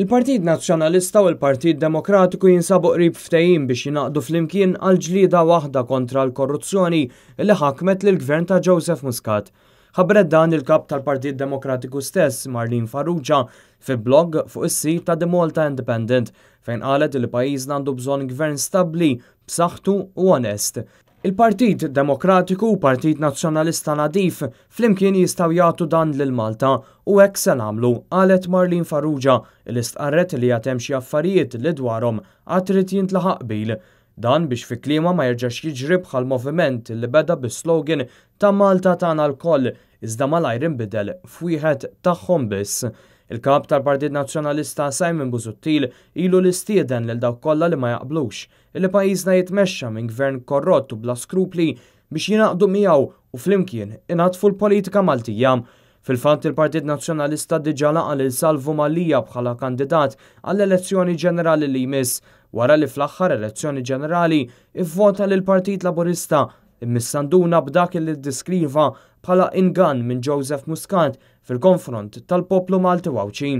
Il-Partit Nazzjonalista u l-Partit Demokratiku jinsabu qrib ftehim biex jingħaqdu flimkien għal ġlieda waħda kontra l-korruzzjoni li ħakmet lill-Gvern ta' Joseph Muscat. Ħabbret dan il-Kap tal-Partit Demokratiku stess, Marlene Farrugia, fi blog fuq is-sit ta' The Malta Independent, fejn qalet li pajjiżna għandu bżonn gvern stabbli, b'saħħtu u onest. Il-Partit Demokratiku u Partit Nazzjonalista nadif flimkien jistgħu jagħtu dan lil Malta u hekk se nagħmlu, qalet Marlene Farrugia li stqarret li għad hemm xi affarijiet li dwarhom għad trid jintlaħaq qbil. Dan biex fi kliemha ma jerġax jiġri bħal moviment li beda bis-slogan ta' Malta tagħna lkoll iżda malajr inbidel f'wieħed tagħhom biss. Il-Kap tal-Partit Nazzjonalista Simon Busuttil ilu li stieden lil dawk kollha li ma jaqblux li pajjiżna jitmexxa minn gvern korrott u bla skrupli biex jingħaqdu miegħu u flimkien inaddfu l-politika Maltija. Fil-fatt il-Partit Nazzjonalista diġà laqa' lil Salvu Mallia bħala kandidat għall-elezzjoni ġenerali li jmiss wara li fl-aħħar elezzjoni ġenerali ivvota lill-Partit Laburista imma issa nduna b'dak li ddeskriva bħala ingann minn Joseph Muscat fil-konfront tal-poplu Malti u Għawdxi.